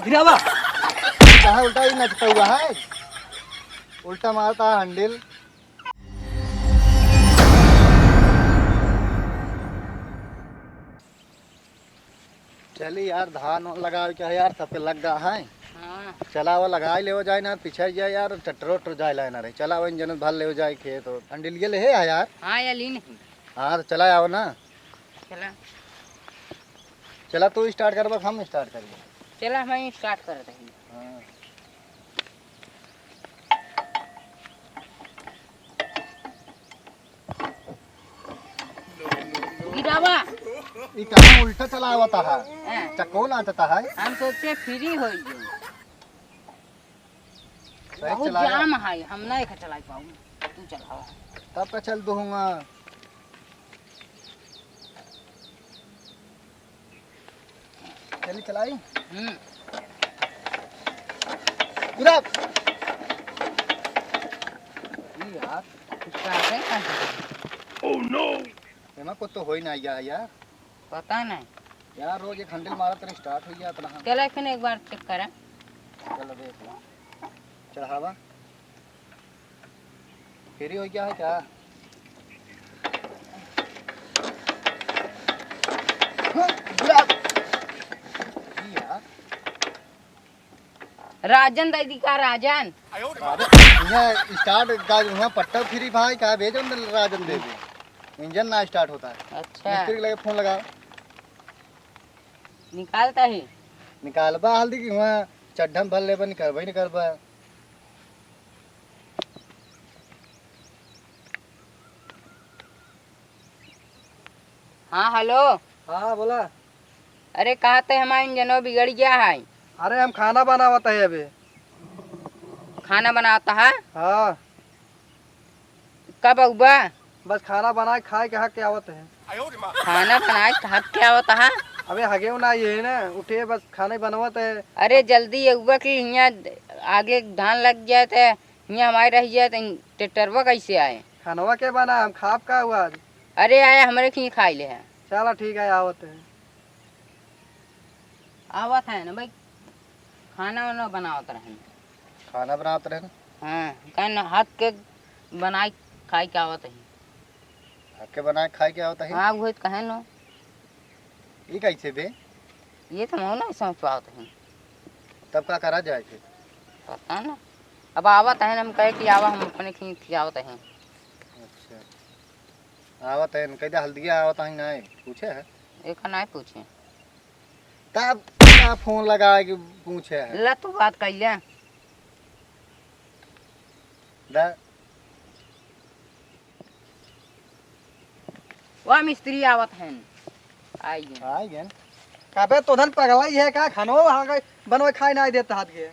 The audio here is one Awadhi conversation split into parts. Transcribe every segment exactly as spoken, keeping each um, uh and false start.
गिरावा। कहाँ उल्टा ही नचता हुआ है, उल्टा मारता है हैंडल। चली यार, धान वान लगावे के है यार, सबके लग गा है। हाँ। चला वो लगाई लेवो जाए ना, पिछड़ जाए यार, ट्रैक्टर उट्टर जाए लाए ना रही। चला वो इंजन भर लेवो जाए खेत और अंडिलिया ले है यार। हाँ, या ली नहीं। हाँ, तो चला आओ ना। चला। चला तू स्टार्ट करबा, हम स्टार्ट करबा। चला, हम स्टार्ट करते हैं। हाँ। गिरावा। ई कहाँ उल्टा चलावता है? हाँ। चक्को नाचता है। हम सोचे फ्री हो गए। सही बहुत चलाया। जाम है, हम नहीं चलाई पाऊँ। तू चलावा। तब का चल दूंगा। चली चलाई। हम्म। पूरा। ई यार, कुछ का है का? Oh no! एमा कुछ तो होई ना यार, यार। पता नहीं। यार, रोज एक हैंडल मारत रहे, स्टार्ट हो गया अपना। चला, फिर एक बार चेक करा। चलो देख लो। चढ़ावा। फ्री हो गया है क्या? हाँ, गिरा। ई यार। राजन दे दी का, राजन? अरे, यहाँ स्टार्ट का, वहाँ पट्टा फ्री भाई का भेजो न राजन दे दे। इंजन ना स्टार्ट होता है। अच्छा। मिस्त्री के लगे फोन लगाओ। निकालता ही। निकालबा हल्दी की वहाँ चड्ढम भर लेबा, निकलबा ही निकलबा। हाँ, हेलो। हाँ, बोला। अरे, कहा थे हमारा इंजनो बिगड़ गया है। अरे, हम खाना बनावत है अभी। खाना बनावत है? हाँ। कब अउबा? बस खाना बनाए खाए के हक के आवत है। खाना बनाए के हक के आवत है? अबे हगेउ ना ये है ना, उठे बस खाना ही बनवत है। अरे, जल्दी अउबा कि हियाँ आगे धान लग जाए तो हियाँ हमारे रह जाए तो ट्रैक्टरवा कैसे आए? खानवा के बना, हम खाब का हुआ आज? अरे आया, हमरे खींच खाई ले है। चला ठीक है, आवत है। आवत है ना भाई, खाना वाना बनावत रहन। खाना बनावत रहन? हाँ, कहन हाथ के बनाए खाए के आवत है। हाथ के बनाए खाए के आवत है? हाँ, वही तो कहन। ई कैसे बे? ये तो हम नहीं समझ पावत है। तब का करा जाए फिर? पता ना। अब आवत है, हम कहे कि आवा, हम अपने खींच खियावत है। अच्छा। आवत है, कह दे हल्दिया आवत है, नहीं पूछे है? एका नहीं पूछे। तब का फोन लगाए कि पूछे है? ला तू बात कर ले। दा। वा मिस्त्री आवत हैं। आई गए। आई गए। काबे तो धन पगला ही है का? खानो वहाँ का बनवे खाए ना देता हाथ के।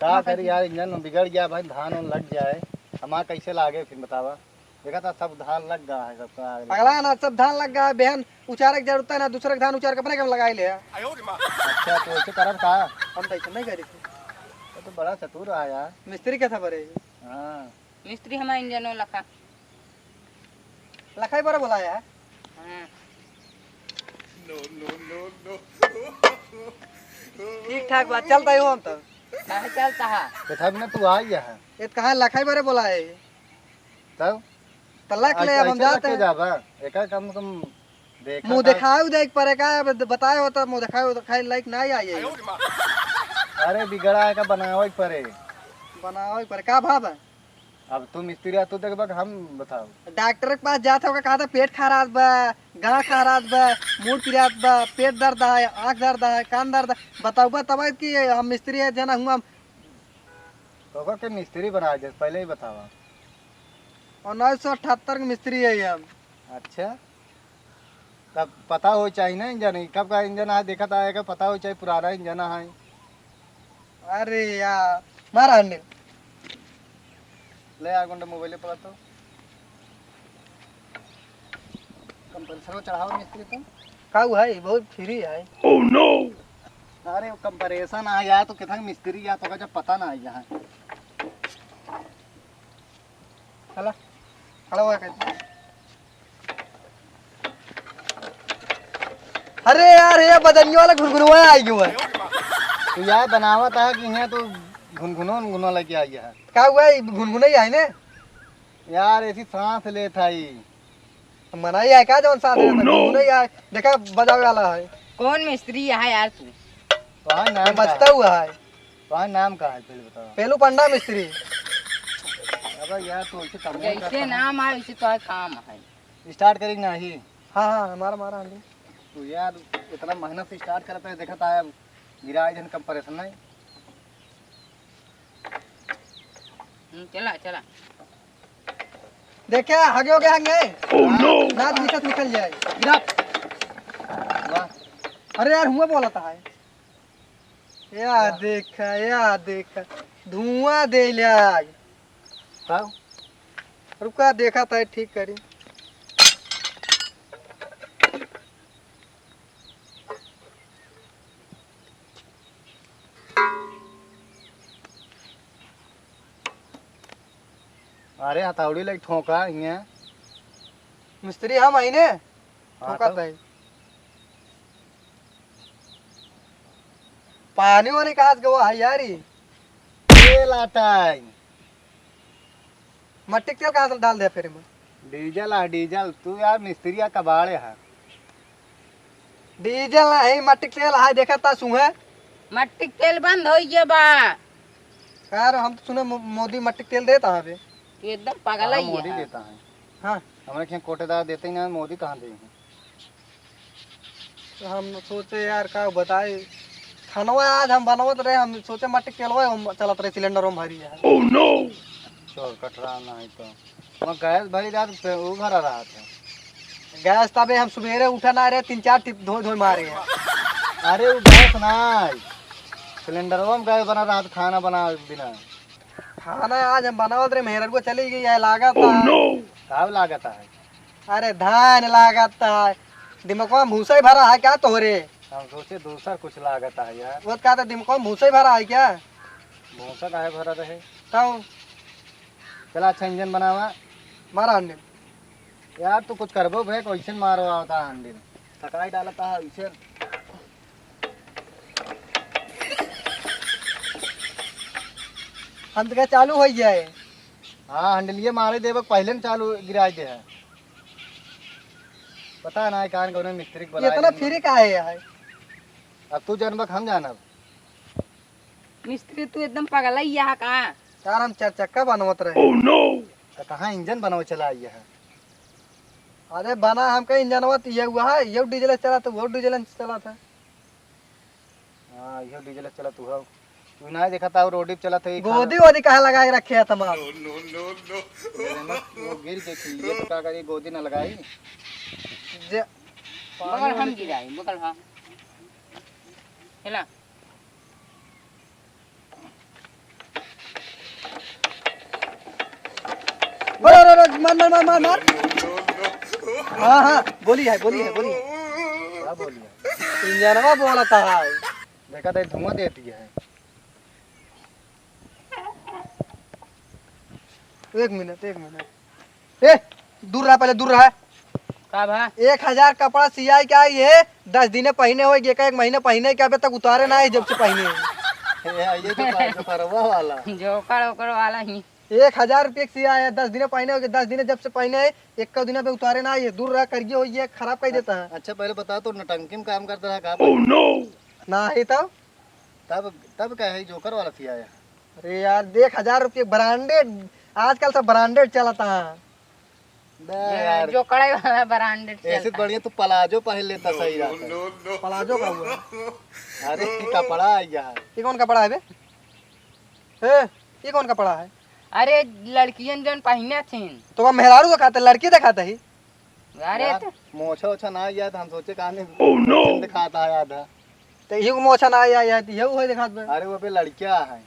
का करी यार, इंजन बिगड़ गया भाई, धान उन लग जाए, हमार कैसे लागे फिर बतावा? देखा था सब धान लग गया है सबका। पगला ना, सब धान लग गया है, बहन उचारे के जरूरत है ना, दूसरे के धान उचार के अपने काम लगाई ले। अच्छा, तो ऐसे करब का? हम तो ऐसे नहीं करी थे। ये तो बड़ा चतुर है यार। मिस्त्री कैसा बरे? हाँ। मिस्त्री हमारा इंजनो लखा। लखाई बरे बोला है? हाँ। ठीक ठाक बात, चलता ही हो हम तो। काहे चलता है? तो था ना तू आ गया है। ये तो कहाँ लखाई बरे बोला है? तब? तो लख ले, अब हम ऐसे जाते हैं। जाबा? एका कम से कम देखा मुँह था। दिखाऊ देख परे का, अब बताए हो तो मुँह दिखाऊ, दिखाई लायक ना आई है। अरे बिगड़ा है का, बनावे के परे। बनावे के परे, का भाव है? अब तू मिस्त्री आ, तू देखबा कि हम बताओ। डॉक्टर के पास जात हो, का कहता पेट खराब बा, गाँठ खराब बा, मूड़ पिरात बा, पेट दर्द है, आँख दर्द है, कान दर्द है, बताऊबा तब कि हम मिस्त्री है, जना हुआ हम। तो ओकर के मिस्त्री बना दे, पहले ही बतावा। उन्नीस सौ अठहत्तर के मिस्त्री है हम। अच्छा, तब पता हो चाहिए ना इंजन, कब का इंजन है, देखा था, एकर पता हो चाहिए, पुराना इंजन है। अरे यार, मारा हंडे। ले आ गुंडा मोबाइल पर तो। कंप्रेसर चढ़ाओ मिस्त्री तो। का हुआ है? बहुत फ्री है। Oh no! अरे वो कंप्रेसर ना यार, तो कितना मिस्त्री यार, तो का जब पता ना है यहाँ। चला, खड़ा हुआ कर। अरे यार, ये बजरिया वाला घुनघुनवा आई हुआ है। तू यार बनावत है कि यहाँ तू घुनघुनो घुनघुनो लेके आई है। का हुआ है? घुनघुना ही है ने? यार, ऐसी सांस लेत है। मना ही है का जौन सांस लेत है? घुनघुना ही है। देखा, बजावे वाला है। कौन मिस्त्री है यार तू? तोहार नाम का बजता है? हुआ है। तोहार नाम का है, पहले बताओ। पेलू पंडा मिस्त्री। अबे यार, तू ऐसे कमवा जैसे करता है। नाम है, वैसे तोहार काम है। Start करी कि नाही? हाँ, हाँ, हमारा, हमारा आंधी। तू यार, इतना मेहनत से start करता है, देखा था, गिरा इधर कम परेशान नहीं। हम्म, चला, चला। देखे, आगे हो गया, आगे। Oh, no! ना, पीछे से निकल जाए। गिरा। वाह। अरे यार, हुआ बोला था है। या देखा, या देखा, धुआं दे ले आग। का? रुका, देखा था, ठीक करी। अरे, हथौड़ी लई ठोका हियां। मिस्त्री हम आई ने, हाँ, ठोका तो? तई। पानी वानी कहाँ से गवा है यार ई? तेल आता है। मट्टी के तेल कहाँ से डाल दे फिर में? डीजल आ, डीजल। तू यार मिस्त्री आ, कबाड़े है। डीजल नहीं, मट्टी के तेल है, देखा था सुहे। मट्टी के तेल बंद हो गया बा। यार, हम तो सुने मो-, मोदी मट्टी के तेल देता है बे। तू एकदम पागल हाँ, है मोदी यार। देता है। हाँ। हमारे यहाँ कोटेदार देते ही ना, मोदी कहाँ दे हैं? तो हम सोचे यार का बताई, खानवा आज हम बनावत रहे, हम सोचे मट्टी के तेलवा हम चलत रहे, सिलेंडर हम भरी है। Oh no! चल कटरा ना है तो। वहाँ गैस भरी जात पे वो भरा रहा था। गैस तबे हम सुबेरे उठा ना रहे, तीन चार टिप धोए धोए मारे हैं। अरे वो गैस ना है, सिलेंडरवा में गैस बना रहा था, खाना बना बिना। खाना आज हम बनावत रहे, मेहररुआ चली गई है, लागत Oh है। No! का लागत है? अरे धान लागत है, दिमकवा में भूसा ही भरा है क्या तोहरे? हम सोचे दूसर कुछ लागत है यार। वो कहते दिमकवा में भूसा ही भरा है क्या? भूसा काहे भरा रहे? तब? चला अच्छा इंजन बनावा। मारा अंडे। यार तू कुछ करबो बे, कैसे मारो आवता अंडे? थकाई डालता है इसे। हम तो क्या चालू हो जाए? हाँ, हंडलिये मारे देबक पहले न चालू गिराए दे है। पता ना है कान कौन मिस्त्री के बुलाए इतना देबक। फ्री का है यार? अब तू जानबक हम जानब। मिस्त्री तू एकदम पगला ही यहाँ का? यार हम चार चक्का बनवत रहे। Oh no! तो कहाँ इंजन बनवे चला आई है? अरे बना हम कहीं इंजनवा तो ये हुआ है, ये डीजल चला तो वो डीजल चला था। हाँ, इहो डीजल चलत हुआ। तू ना देखा था, रोडी पे चलत है, ये खाना गोदी वोदी कहाँ लगा के रखे है तमाम? No, no, no, no। ये ना, वो गिर गई थी, ये तो का करी, गोदी ना लगाई। जे बगल हम गिराई, बगल हम। हेला। अरे, अरे, अरे, मार, मार, मार, मार, मार। हाँ, हाँ, बोली है, बोली है, बोली है। क्या बोली है? इंजनवा बोलता है। देखा तो धुआं देती है। एक मिनट, एक मिनट। ए, दूर रहा, पहले दूर रहा। का भा? एक हजार कपड़ा सियाई के आई है, दस दिने पहिने होई, एक, एक महीने पहिने के अबे तक उतारे ना है, जब से पहिने है। ए, ये तो का, जोकरवा वाला। जोकर ओकर वाला ही। एक हजार रुपये के सिया है, दस दिने पहिने होई, दस दिने जब से पहिने है, एक का दिना पे उतारे ना है, ये दूर रहा, करिए हो, ये खराब कर देता है। अच्छा, पहले बता, तो नटंकी में काम करता रहा, कहाँ पर? Oh no! ना ही तो। तब, तब का है, जोकर वाला सिया है? अरे यार, देख, हजार रुपये branded, आजकल सब branded चलता है। बे ये यार। जो कढ़ाई वाला branded ऐसे चलता है। बढ़िया तू प्लाजो पहन लेता, सही रहता है। प्लाजो का हुआ? अरे, ये कपड़ा है यार। ये कौन कपड़ा है बे? ए, ये कौन कपड़ा है? अरे, लड़कियन जौन पहिने थीन। तो वह मेहरारू दिखाते, लड़की दिखाते ही। अरे यार, तो मोछा ओछा ना आया तो हम सोचे कहानी Oh no! दिखाता है आधा। तो ये मोछा ना आया, या तो ये है दिखात बे। अरे वो पे लड़किया है।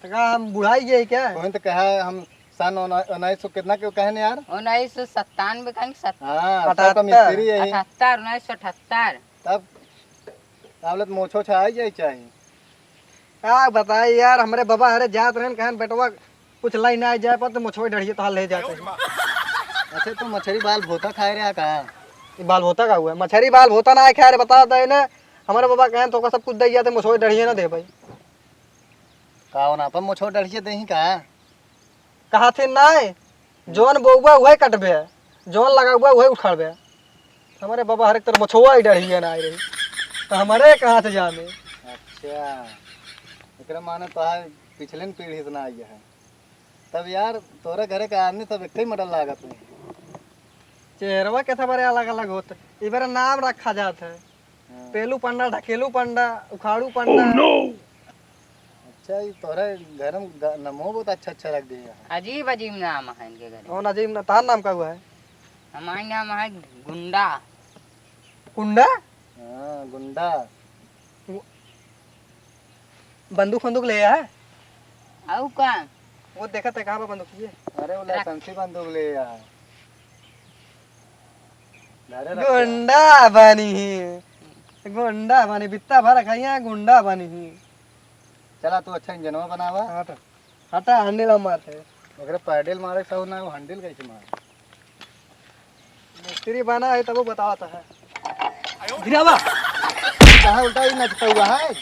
तो का हम बुढ़ाई गए क्या? वहीं तो कहा हम सन उन्नीस सौ कितना के कहे ने यार? उन्नीस सौ सत्तानवे कहें, सत- हाँ, सब तो अठहत्तर। मिस्त्री है। अठहत्तर, उन्नीस सौ अठहत्तर। तब हालत मोछो छा आई जाए चाहे। का बताई यार, हमरे बाबा हरे जात रहन, कहन, "बेटवा, कुछ लाई ना जाए पर तो मछोई डढ़िए तो ले जाते हैं।" अच्छा, तू मछरी बाल भोता खाए रहा का? ई बाल होता का हुआ? मछरी बाल होता ना है, खैर, बता दे ना। हमारे बाबा कहें तो का सब कुछ दे जाते, मुझे डढ़िया ना दे भाई। का होना, अपन मुझे डढ़िया दे ही का? कहा थे ना है, जौन बोउबा उहे कटबे, जौन लगाउबा उहे उखाड़बे। हमारे बाबा हर एक तरह मछुआ ही डढ़िया ना आए रही, तो हमारे कहाँ से जाने? अच्छा, एकरा माने तो है पिछले न पीढ़ी से ना आई है। तब यार, तोरे घरे का आदमी सब एक ही मॉडल लागत है। चेहरवा के सबरे अलग अलग होत, इबरे नाम रखा जात है। हाँ। पेलू पंडा, ढकेलू पंडा, उखाड़ू पंडा। अच्छा, ये तोहरे घर में ग-, नमो बहुत अच्छा अच्छा रख दिए हैं। अजीब अजीब नाम है इनके घर में। कौन अजीब ना-, तार नाम का हुआ है? हमारे नाम है गुंडा। गुंडा? हाँ, गुंडा। वो बंदूक बंदूक ले आया है? आऊ का? वो देखा था कहाँ पर बंदूक ये? अरे, वो रख। लाइसेंसी बंदूक ले आया है। घरे रख के आ। गुंडा बनी ही, गुंडा बनी, बित्ता भर खाइया, गुंडा बनी ही। चला, तू अच्छा इंजनवा बनावा। हट, हटा, हैंडल हम मारते हैं। ओकरे पैडल मारे के सहू ना, वो हैंडल कैसे मारे? मिस्त्री बना है, तब वो बतावत है। गिरावा। कहाँ उल्टा ही नचता हुआ है?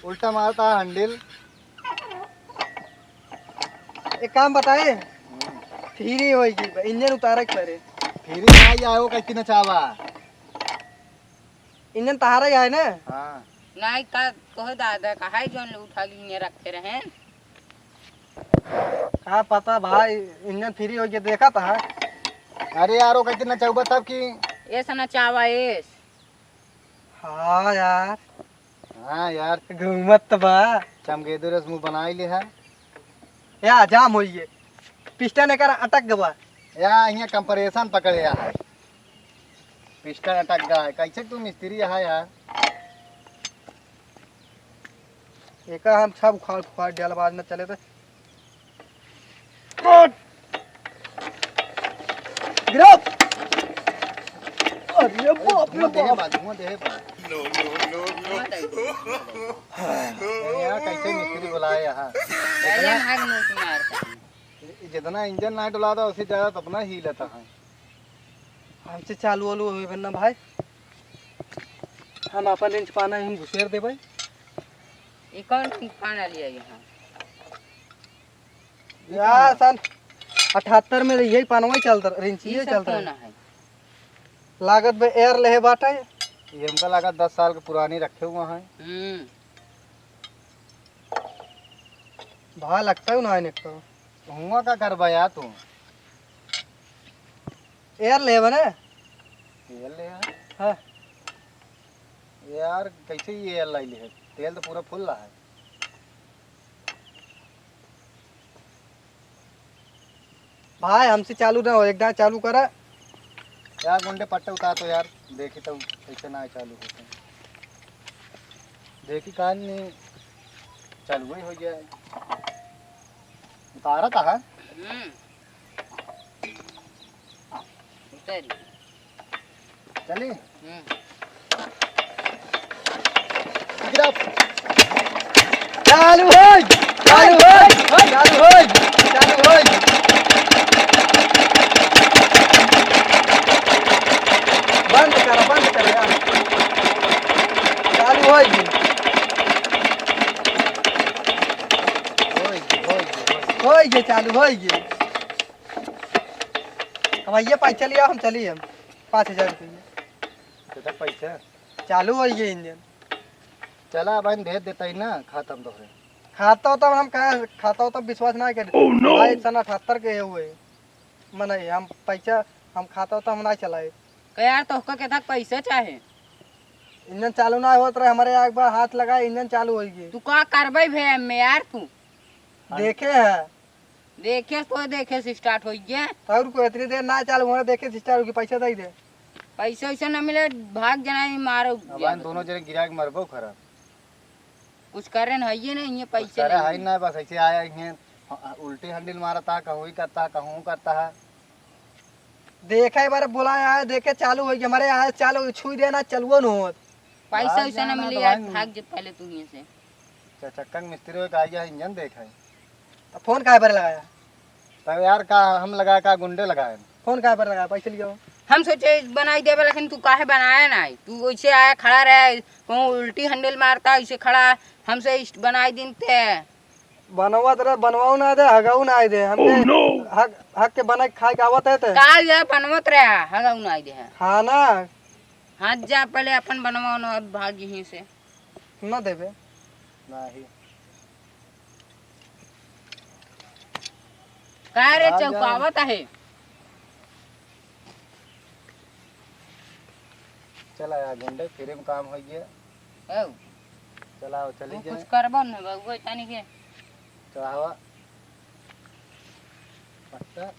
उल्टा मारता है हैंडल। एक काम बताए, हम्म। फ्री होई की, इंजन उतारे के पड़े। फ्री ना आयो, कैसे नचावा? इंजन तहारा ही है ना? हाँ। नहीं का, कहो दादा, कहा है जौन उठा के इंजन रखे रहे? का पता भाई, इंजन फ्री होई के देखा था। अरे यार, वो कैसे नचावा तब की? ऐसा नचावा, एस। हाँ यार। हाँ यार। घूमत त बा। चमगेदू रस मुंह बनाई ले है। या, जाम होइए। पिस्टन एकर अटक गवा। या, हियाँ कंप्रेशन पकड़े या है। पिस्टन अटक गया है। कैसे तू मिस्त्री है यार? एका हम सब उखाड़ फुखाड़ डाल, बाद में चले तो। गिरो। अरे बाप रे धुआं देहे बाप। बा, धुआं देहे बा। यार, कैसे मिस्त्री बुलाए यहाँ? पहले भाग मुंह से मारता है। जितना इंजन ना डुलाता, उसे ज्यादा तो अपना ही लेता है। हमसे चालू वालू होई बनना भाई, हम अपन रिंच पाना ही घुसेर दे भाई। ये कौन रिंच पाना लिया यहाँ? यार, सन अठहत्तर में यही पानवा ही चलता, रिंच ये ये सब चलता कौन है। है? लागत बे एयर लेहे बाटे। ये हमका लागत दस साल के पुरानी रखे हुआ है। हम्म। भाई, लगता है ना, इन्हें तो। हुआ का करबा यार तू? एयर लेबे ना? एयर ले यार। हाँ। यार, कैसे ये एयर लाई ले है? तेल तो पूरा फुल रहा है। भाई, हमसे चालू ना हो, एक दाँय चालू करा। यार, गुंडे पट्टे उतार तो यार, देखी तो कैसे ना चालू होते हैं। देखी कहाँ नहीं चालू ही हो गया है। उतारा था, हाँ? हम्म। उतारी। चली? हम्म। गिरा। चालू होई, चालू होई, चालू होई, चालू होई। बंद कर, बंद कर यार। चालू होई। होई, होई, होई। होई गे, चालू होई गे। अब ये पैसा लिया, हम चली हम पाँच हजार रुपये। कितना पैसा? चालू होई गे इंजन। चला, अब हम भेज देता ही ना, खाता में तोहरे। खाता होता हम कहा, खाता होता विश्वास ना करे। Oh no! भाई, सन अठहत्तर के हुए। मने हम पैसा, हम खाता होता हम ना चलाए। का यार, तोहका के तक पैसा चाहे? इंजन चालू ना होत रहे, हमारे एक बार हाथ लगाए, इंजन चालू होई गे। तू का करबे भे एमे यार तू? देखे है। देखे तो देखे से start होई गे। और को इतनी देर ना चालू होने, देखे से start होई गे, पैसा दे दे। पैसा वैसा ना मिले, भाग जाना ही मारो। अब हम दोनों जने गिरा के मरबो खरा। कुछ करे न हइये नहीं, ये कुछ पैसे करे नहीं है है। ना, बस ऐसे आया है, उल्टी हैंडल मारता, कहूँ ही करता, कहूँ करता है। देखे एक बार बुलाया है, देखे चालू होई गे, हमारे यहाँ चालू होई गे, छुई देना, चलुओ न होत। पैसा भाग वैसा ना जाना मिले तो यार, भाई। भाग जे पहले तू यहाँ से। च-, चक्का के मिस्त्री होई का आइया इंजन देखे। तो फोन काहे पर लगाया? तब यार का हम लगाए का गुंडे लगाए? फोन काहे पर लगाया? पैसे लियो। हम सोचे बनाई देबे, लेकिन तू काहे बनाया नाहीं? तू वैसे आया खड़ा रहे, कहूँ उल्टी हंडेल मारता, ऐसे खड़ा, हमसे इस-, बनाई दिन ते। बनवत रहे, बनवाऊ ना दे, हगाऊ ना दे। हमके Oh, no! हग, हग के बनाई खाए के आवत है ते। का ये बनवत रहे, हगाऊ ना दे। खाना। हाथ जा पहले अपन बनवाओ ना, अब भाग यहीं से। न देबे। नाही। का रे आ जा। चौकावत आहे? चला यार गुंडे, फ्री में काम हो गया। औ। चला, चली तू जाए। कुछ करबो न बउआ, तनी के। चढ़ावा। पत्ता।